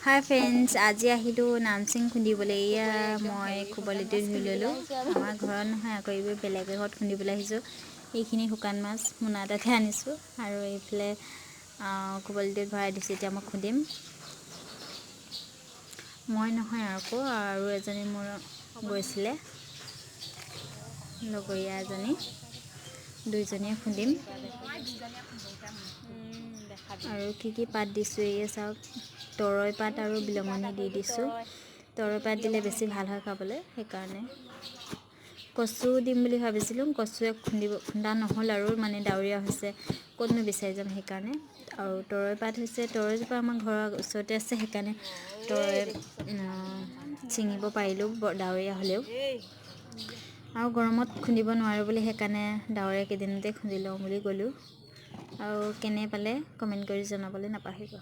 হাই friends, আজি আহিলোঁ নামচিং খুন্দিবলৈ। এয়া মই খুবলিটো ধুই ল'লোঁ। আমাৰ ঘৰত নহয় আকৌ, এইবোৰ বেলেগ ঘৰত খুন্দিবলৈ আহিছোঁ। এইখিনি শুকান মাছ মোনা এটাতে আনিছোঁ আৰু এইফালে খুবলিটোত ভৰাই দিছোঁ। এতিয়া মই খুন্দিম। মই নহয়, আকৌ আৰু এজনী মোৰ গৈছিলে, লগৰীয়া এজনী। দুইজনীয়ে খুন্দিম। আৰু কি কি পাত দিছোঁ এয়া চাওক। তৰৈ পাত আৰু বিলঙনি দি দিছোঁ। তৰৈ পাত দিলে বেছি ভাল হয় খাবলৈ, সেইকাৰণে। কচু দিম বুলি ভাবিছিলোঁ, কচুৱে খুন্দা নহ'ল আৰু মানে ডাৱৰীয়া হৈছে, ক'তনো বিচাৰি যাম, সেইকাৰণে। আৰু তৰৈ পাত হৈছে, তৰৈজোপা আমাৰ ঘৰৰ ওচৰতে আছে, সেইকাৰণে তৰৈ ছিঙিব পাৰিলোঁ ডাৱৰীয়া হ'লেও। আৰু গৰমত খুন্দিব নোৱাৰোঁ বুলি সেইকাৰণে ডাৱৰীয়া কেইদিনতে খুন্দি লওঁ বুলি গ'লোঁ। আৰু কেনে পালে কমেণ্ট কৰি জনাবলৈ নাপাহৰিব।